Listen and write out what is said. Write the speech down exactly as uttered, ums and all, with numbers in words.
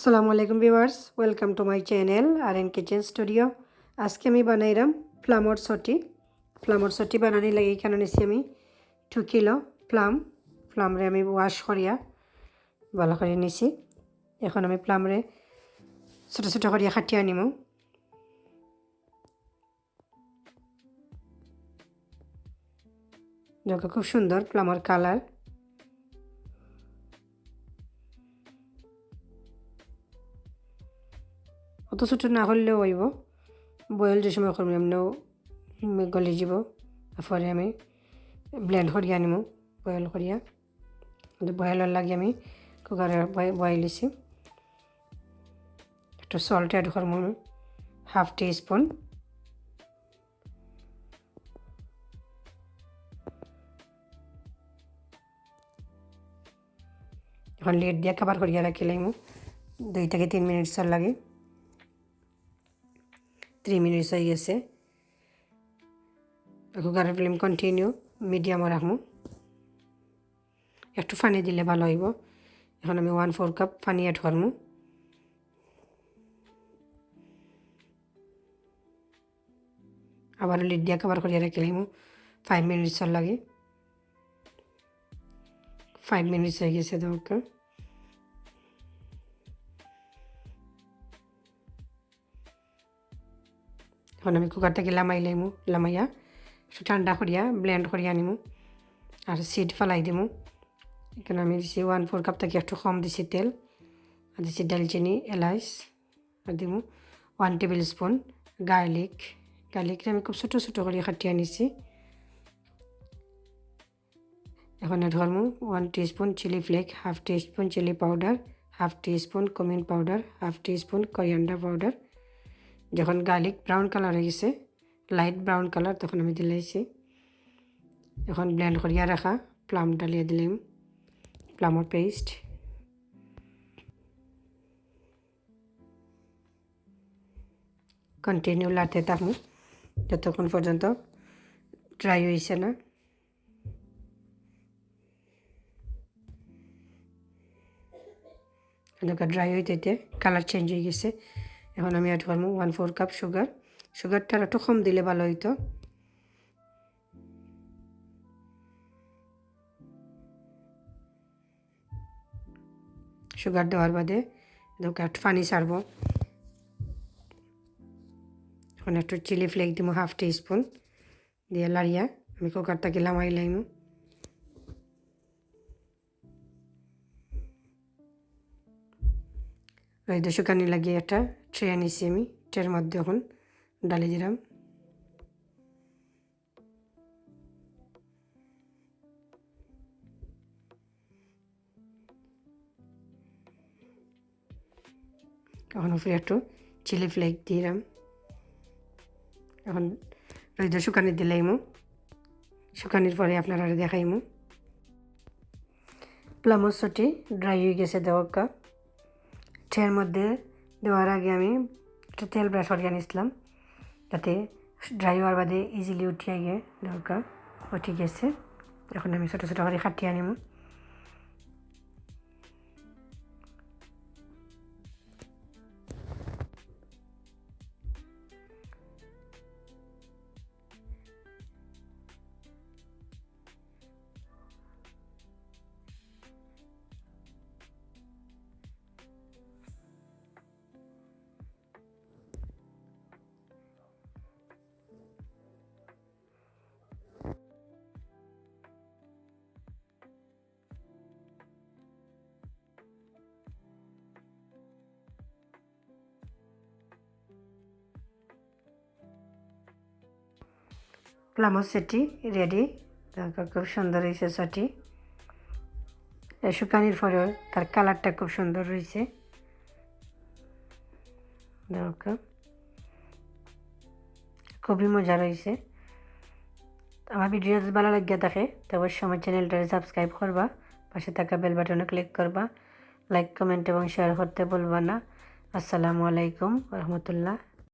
আসসালামু আলাইকুম viewers, welcome to my channel R N kitchen studio. আজকে আমি বানাইরাম প্লামর সটি। প্লামর সটি বানানি লাগি এখানো নিছি আমি টু কিলো প্লাম। প্লামরে আমি ওয়াশ করিয়া ভালা করি নিছি। এখন আমি প্লামরে ছোট ছোট করিয়া কাটিয়া নিমু। দেখো, খুব সুন্দর প্লামর কালার। অত ছোট না করলেও অইবো, বয়েল যে সময় করমু এমনেও গলি যিবো। তারপরে আমি ব্লেন্ড করিয়া নিমু, বয়েল করিয়া। বয়েলর লাগি আমি কুকারে বয়েল দিছি। একটু সল্ট অ্যাড করমু আমি, হাফ টি স্পুন। এখন লিড দিয়া কভার করিয়া রাখিলাইমু দুই থাকি তিন মিনিটসর লাগি। থ্রি মিনিটস অই গেছে। কুকারর ফ্লেম কন্টিনিউ মিডিয়ামো রাখমু। একটু পানি দিলে ভালা অইবো। এখন আমি ওয়ান ফোর কাপ পানি অ্যাড করমু। আবার লিড দিয়া কভার করিয়া রাখিলাইমু ফাইভ মিনিটসর লাগি। ফাইভ মিনিটস অই গেছে, দেখো। এখন আমি কুকার থাকি লামাইলাইমু, লামাইয়া একটু ঠান্ডা করিয়া ব্লেন্ড করিয়া নিমু। আর সিড ফালাই দিমু। এখানো আমি দিছি ওয়ান ফোর কাপ থাকি একটু কম দিছি তেল, আর দিছি দারচিনি, এলাইচ, আর দিমু ওয়ান টেবিল স্পুন গার্লিক। গার্লিকরে আমি খুব ছোট ছোট করি কাটিয়া নিছি। এখন অ্যাড করমু one teaspoon chilli flake, half teaspoon chilli powder, half teaspoon cumin powder, half teaspoon coriander powder. যখন গার্লিক ব্রাউন কালার অই গেছে, লাইট ব্রাউন কালার, তখন আমি দিলাইছি। এখন ব্লেন্ড করিয়া রাখা প্লাম ডালিয়া দিলাম, প্লামর পেস্ট। কন্টিনিউ লাড়তে থাকমু যতক্ষণ পর্যন্ত ড্রাই অইছে না। এদিকে ড্রাই অইতে অইতে কালার চেঞ্জ অই গেছে। এখন আমি অ্যাড করমু ওয়ান ফোর কাপ সুগার। সুগারটা আর একটু কম দিলে ভালা অইতো। সুগার দেওয়ার বাদে এদিকে একটু পানি ছাড়বো। এখন একটু চিলি ফ্লেক দিমু হাফ টিস্পুন, দিয়া লাড়িয়া আমি কুকার থাকি লামাইলাইমু। রইদো শুকানির লাগি একটা ট্রে আনিছি আমি, ট্রের মধ্যে এখন ডালি দিলাম। এখন উপরে একটু চিলি ফ্লেক দিলাম। এখন রইদো শুকানি দিলাইমু, শুকানির পরে আপনারারে দেখাইমু। প্লামর সটি ড্রাই অই গেছে, দেখউক্কা। ট্রের মধ্যে দেওয়ার আগে আমি একটা তেল ব্রাশ করিয়া নিছিলাম, যাতে ড্রাই অওয়ার বাদে ইজিলি উঠিয়া গিয়া দেখউক্কা উঠি গেছে। এখন আমি ছোট ছোট করি কাটিয়া নিমু। প্লামর সটি রেডি। দেখো, খুব সুন্দর অইছে সটি। এ শুকানির পরেও তার কালারটা খুব সুন্দর রইছে। দেখো, খুবই মজা রইছে। আমার ভিডিও যদি ভালা লাগিয়া থাকে, তো অবশ্যই আমার চ্যানেলটারে সাবস্ক্রাইব করবা, পাশে থাকা বেল বাটনে ক্লিক করবা, লাইক, কমেন্ট এবং শেয়ার করতে ভুলবা না। আসসালামু আলাইকুম ওয়া রাহমাতুল্লাহ।